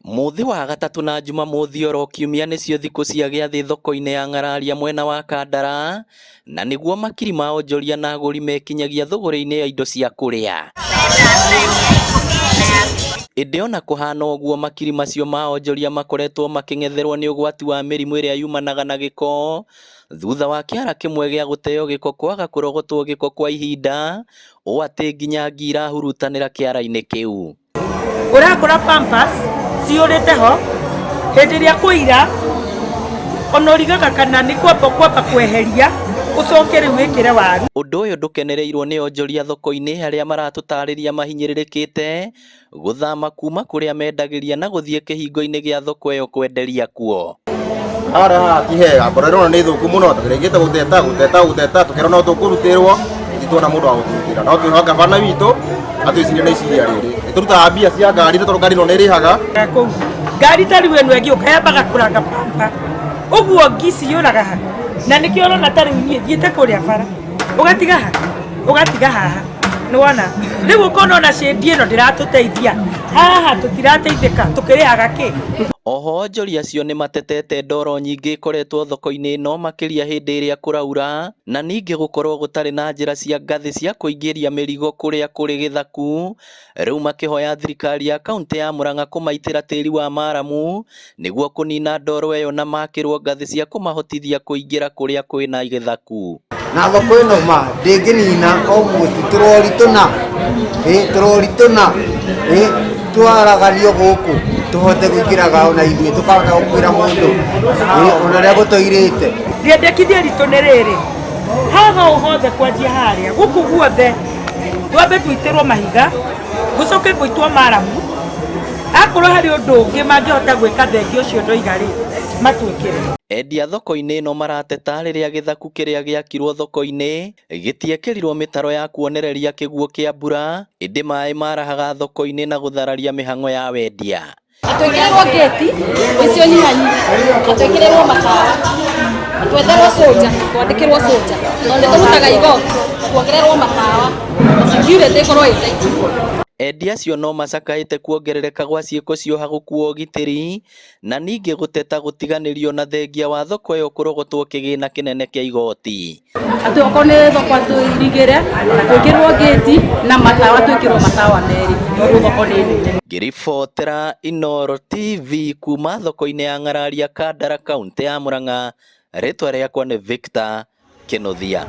Mũthĩ wa gatatũ na Jumamothi oro kiumia nĩcio thikũ cia gĩathĩ thoko-inĩ ya Ng'araria mwena wa Kandara, na nĩguo makiri ma onjoria na agũri mekinyagia thũgũrĩ-inĩ ya indo cia kũrĩa. Ĩndĩ ona kũhana ũguo makiri macio ma onjoria makoretwo makĩng'etherwo nĩ ũgwati wa mĩrimũ ĩrĩa yumanaga na gĩko, thutha wa kĩara kĩmwe gĩa gũteo gĩko kwaga kũrogotwo gĩko kwa ihinda, ũũ atĩ nginya ngi irahurutanĩra kĩara-inĩ kĩu. Ũrakora pampers ciyũrĩte ho, hĩndĩ ĩrĩa kũira ona ũrigaga kana nĩ kwamba kwamba kweheria ũcoke rĩu wĩkĩre waru. Ũndũ ũyũ ndũkenereirwo nĩ onjoria thoko-inĩ arĩa maratũtarĩria mahinyĩrĩrĩkĩte gũthama kuma kũrĩa mendagĩria na gũthiĩ kĩhingo-inĩ gĩa thoko ĩyo kwenderia kuo. Harĩa haha ti hega, ngoro ĩrona nĩ thũku mũno, tũrĩkĩte gũteta gũteta gũteta, tũkerwo no tũkũrutĩrwo, tũtirona mũndũ wa gũtũrutĩra. No twĩhoka gabana witũ atwĩcirie na iciria rĩrĩ. Nĩ tũrutaga mbia cia ngari nĩ tondũ ngari ĩno nĩ ĩrĩhaga. Kũu ngari ta rĩu ĩno ĩngĩũka yambaga kũranga bamba ũguo ngi ciyũraga ha na nĩkĩo ũrona ta rĩu niĩ thiĩte kũrĩa bara ũgatiga ha ũgatiga haha nĩwona rĩu ũkona ona cĩndi ĩno ndĩratũteithia haha tũtirateithĩka tũkĩrĩhaga kĩ. Oho onjoria acio nĩ matetete ndoro nyingĩ ĩkoretwo thoko-inĩ ĩno makĩria hĩndĩ ĩrĩa kũraura na ningĩ gũkorwo gũtarĩ na njĩra cia ngathĩ cia kũingĩria mĩrigo kũrĩa kũrĩ gĩthaku Rĩu makĩhoya thirikari ya kauntĩ ya Murang'a kũmaitĩra tĩri wa maramu nĩguo kũnina ndoro ĩyo na makĩrwo ngathĩ cia kũmahotithia kũingĩra kũrĩa kwĩna gĩthaku. Na thoko ĩno ma ndĩngĩnina o mũtu tũrori tũna ĩ tũrori tũna ĩ twaraganio gũkũ tũhote kũingĩraga ona ithuĩ tũkahota gũkwĩra mũndũ ĩ ona ũrĩa gũtũirĩte. Rĩendekithia ritũ nĩ rĩrĩ, haha ũ hothe kwanjia harĩa gũkũ guothe twambe tũitĩrwo mahiga gũcoke gũitwo maramu akorwo harĩ ũndũ ũngĩ mangĩhota gwĩka thengia ũcio ndoiga rĩ matwĩkĩre. Endia thoko-inĩ ĩno marateta rĩrĩa gĩthaku kĩrĩa gĩakirwo thoko-inĩ gĩtiekĩrirwo mĩtaro ya kuonereria kĩguũ kĩa mbura ĩndĩ maĩ marahaga thoko-inĩ na gũthararia mĩhang'o ya wendia. Twĩkĩrĩrwo ngĩti icio nyihanyihe na twĩkĩrĩrwo matawa na twetherwo cũnja twandĩkĩrwo cũnja tondũ nĩ tũrutaga igoti tuongererwo matawa na security ĩkorwo ĩ tight. Endia acio no macakaĩte kuongerereka gwa ciĩko cia ũhagũku wa ũgitĩri na ningĩ gũteta gũtiganĩrio na thengia wa thoko ĩyo kũrogotwo kĩgĩna kĩnene kĩa igoti. Atĩ okorwo nĩ thoko tũirigĩre na twĩkĩrwo ngĩti na matawa twĩkĩrwo matawa merĩ tondũ thoko nĩ nene. Ngĩribotera Inooro TV kuma thoko-inĩ ya Ng'araria Kandara kauntĩ ya Murang'a, rĩtwa rĩakwa nĩ Victor Kĩnuthia.